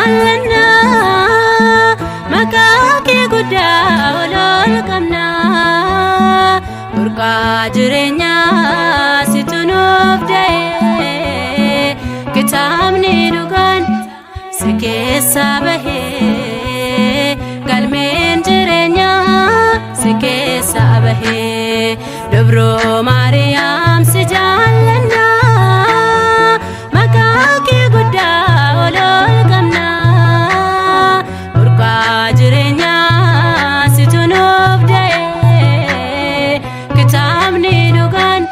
jaallanna, maqaa kee guddaa ol ol qabna. Burqaa jireenyaa situ nuuf da'e, kitaabni dhugaan si keessaa bahee, galmeen jireenyaa si keessaa bahee. Dubroo Maariyaam si jaallanna, maqaa kee guddaa ol ol qabna. Burqaa jireenyaa situ nuuf da'e, kitaabni dhugaan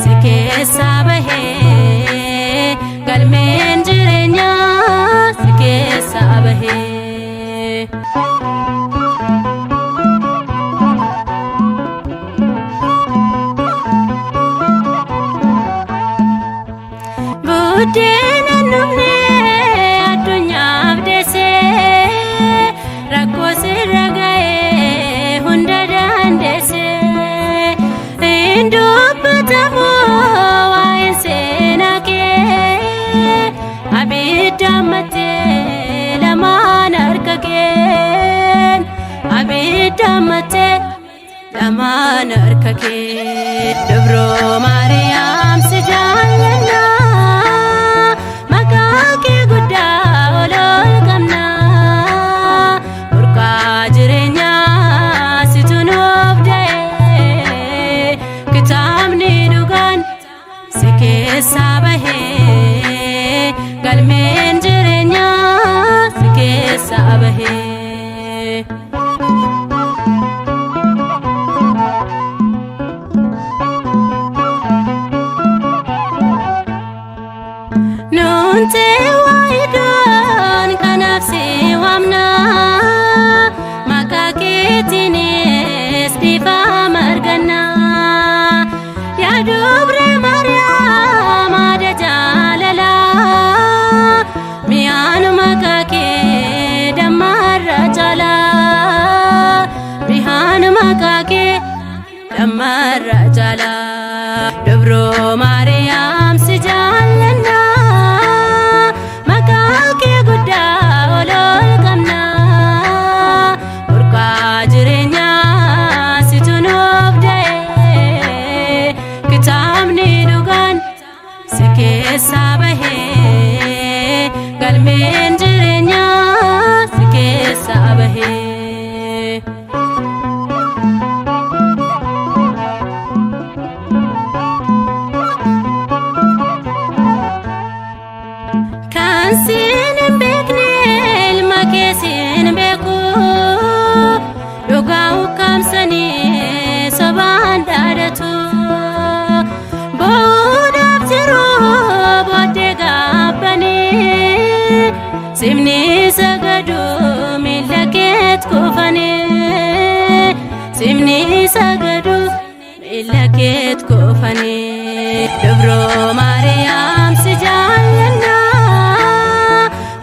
si keessaa bahee, galmeen jireenyaa si keessaa bahee. Buddeena dhumne addunyaaf deessee, rakkoo sirra ga'ee hunda dandeessee, hin dubbatamu waa'een seenaa kee, abidda mattee lamaan harka keen, abidda mattee lamaan harka kee. Dubroo Maariyaam si jaallanna, maqaa kee guddaa ol ol qabna. Burqaa jireenyaa situ nuuf da'e, kitaabni dhugaan si keessaa bahee, galmeen jireenyaa si keessaa bahee. Nuti waayidoon kanaaf si waamna, maqaa keetiinis dhiifama arganna. Yaa dubree Maariyaam haadha jaalalaa, mi'aan maqaa kee dammarra caalaa, mi'aan maqaa kee dammarra caalaa. Dubroo Maariyaam si jaallanna, maqaa kee guddaa ol ol qabna. Burqaa jireenyaa situ nuuf da'e, kitaabni dhugaan si keessaa bahee, galmeen jireenyaa si keessaa bahee. Kan siin hin beekne ilma kee siin beeku, dhugaa ukkaamsanii sobaan dhaadatu. Boodaaf jiru booddee gaabbanii, simni sagadu miilla keet kufanii, simni sagadu miilla keet kufanii. Dubroo Maariyaam si jaallanna,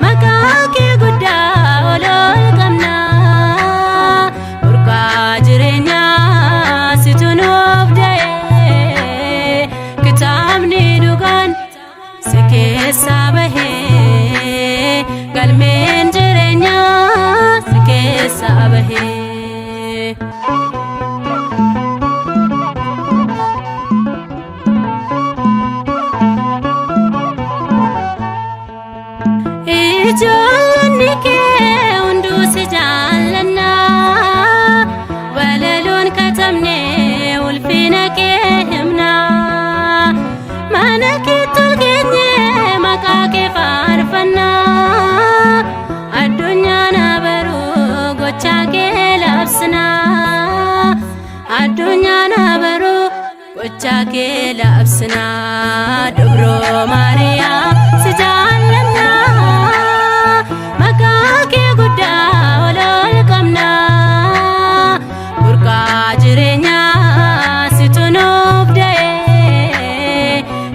maqaa kee guddaa ol ol qabna. Burqaa jireenyaa situ nuuf da'e, kitaabni dhugaan si keessaa bahee, galmeen jireenyaa si keessaa bahee. Ijoolleen kee hunduu si jaallanna, walaloon katabne ulfina kee himna. Mana keetti ol geenye maqaa kee faarfanna, addunyaan abaruu gochaa kee labsina, addunyaan abaruu gochaa kee labsina. Dubroo Maariyaam si jaallanna, maqaa kee guddaa ol ol qabna. Burqaa jireenyaa situ nuuf da'e,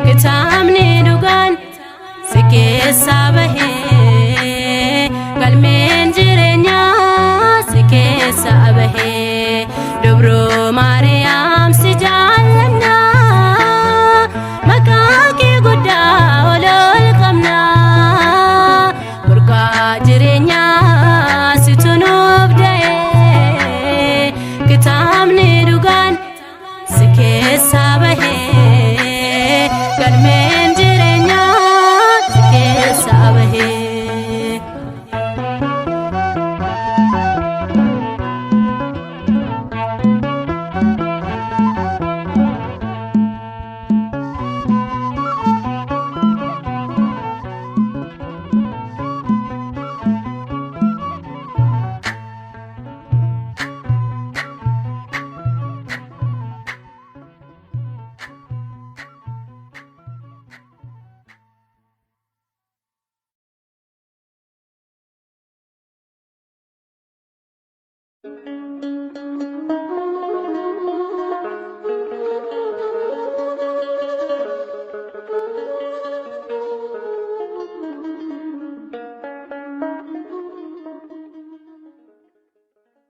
kitaabni dhugaan si keessaa bahee, galmeen jireenyaa si keessaa bahee. Dubroo Maariyaam si jaallanna, maqaa kee guddaa ol Jireenyaa situ nuuf da'ee kitaabni dhugaan si keessaa bahee galmeen jireenyaa si keessaa bahee.